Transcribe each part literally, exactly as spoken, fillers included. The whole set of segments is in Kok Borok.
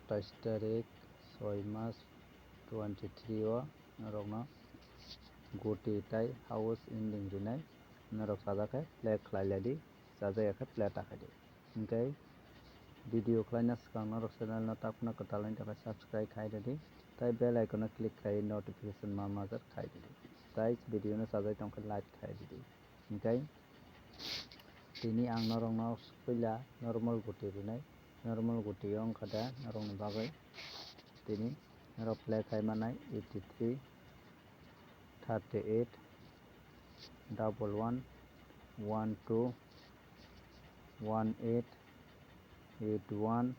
Satais tarik soi mas twenty three o norokno guti tai house ending rinai norok sajak khe play khlai lai di, sajak ya khe play ta khai di. Hinkhe video khlaina swkang norok channel no takhwna kwtal wngwi tongkha subscribe khai rwdi, tai bell icon no click khai notification ma majak khai rwdi, tai video no sajak tongkhe like khai rwdi. Hinkhe tini ang norokno puila normal guti rinai, normal guti wngkha da norokni bagwi tini norok play khai manai eighty three, thirty eight, double one, one two, one eight, eight one,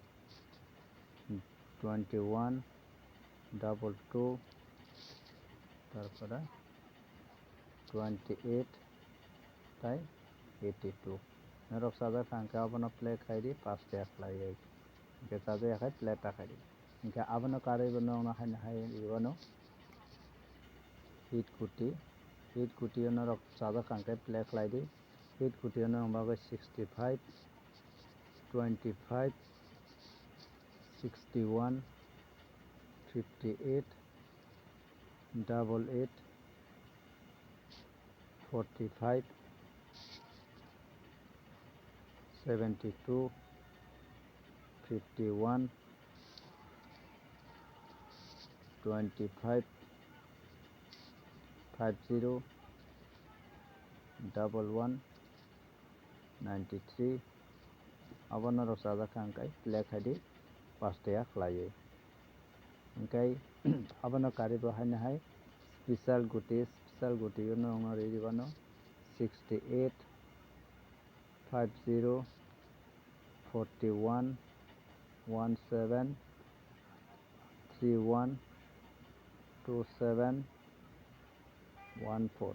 twenty one, double two, tarpore twenty eight tai eighty two. Norok sajak kha hinkhe abono play khai di, pass khe khlaiwi. Hinkhe sajak ya khai play ta khai di. Hinkhe abono karwi bo norokno haino hai rwano hit guti, hit guti o norok sajak kha hinkhe play khlai di. Hit guti o norok bagwi sixty five, twenty five, sixty one, fifty eight, double eight, forty five, seventy two, fifty one, twenty five, five zero, double one, ninety three. Abono rok sajak kha hinkhe play khai di, pass khe khlaiwi. Hinkhe abono karwi bo haino hai special guti, special guti o norokno rwi rwbano sixty eight, five zero, forty one, one seven, three one, two seven, one four.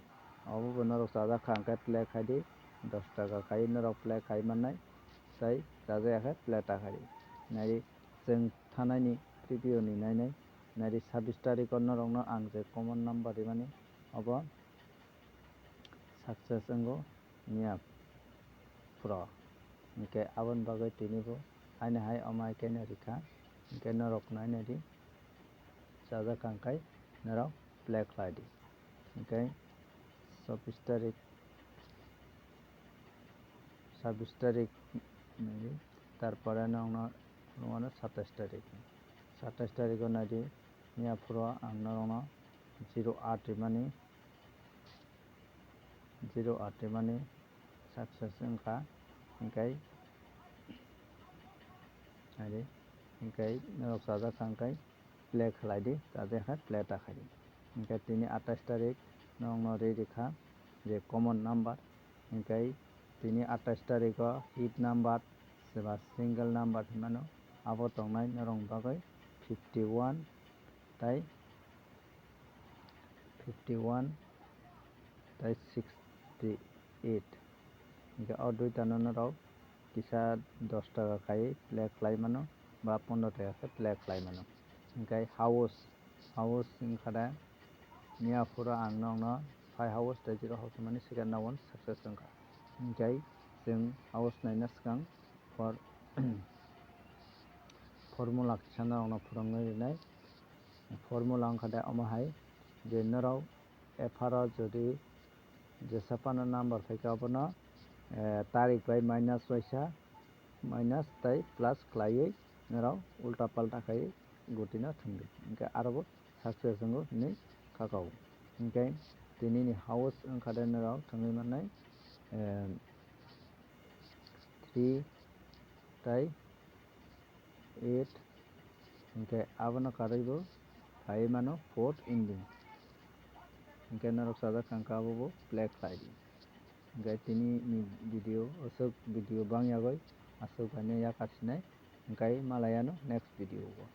Obo bo norok sajak kha hinkhe play khai di, dos taka khai norok play khai mannai, tai sajak ya khe play ta khai di. Nai di, chwng thanai ni preview ni nainai, nai di sabbish tarik o norok no ang je common number rimani, obo success wngo miya phuru. Hinkhe aboni bagwi tini bo haino hai omo hai khe no rikha. Hinkhe norok nainai di, sajak kha hinkhe norok play khlai di. Hinkhe sabbish tarik, sabbish tarik nai di, tarpore nokno phunukmano satais tarik. Satais tarik o nai di, miya phuru ang norokno zero aat rimani, zero aat rimani success wngkha, hinkhe, ari, hinkhe norok sajak kha hinkhe play khlai di, sajak khe play ta khai di. Hinkhe tini atais tarik norokno rwi rikha je common number, hinkhe tini atais tarik o hit number seba single number hinmano, abo tongnai norokni bagwi fifty one tai fifty one tai sixty eight. Hinkhe o duitano norok kisa dos taka khai play khlai mano ba pondro taka khe play khlai mano. Hinkhe house, house wngkha da miya phuru ang nokno five house tei zero house mani second round success wngkha. Hinkhe chwng house naina swkang for formula kisa norokno phwrwngwi rwnai. Formula wngkha de omo hai je norok apharo jodi jesa phano number phaikha abono, eh, tarik bai minus waisa minus tai plus khlaiwi norok ulta palta khai gutino thwngdi, hinkhe aro bo success wngo hinwi kaka o. Hinkhe tini ni house wngkha de norok thwngwi mannai, eh, three tai eight, hinkhe abono karwi bo phaiwi mano fourth ending. Hinkhe norok sajak kha hinkhe abo bo play khlai di. Hinkhe tini ni video, aswk video bang yagwi aswk baino yakarsinai, hinkhe malai ano next video o.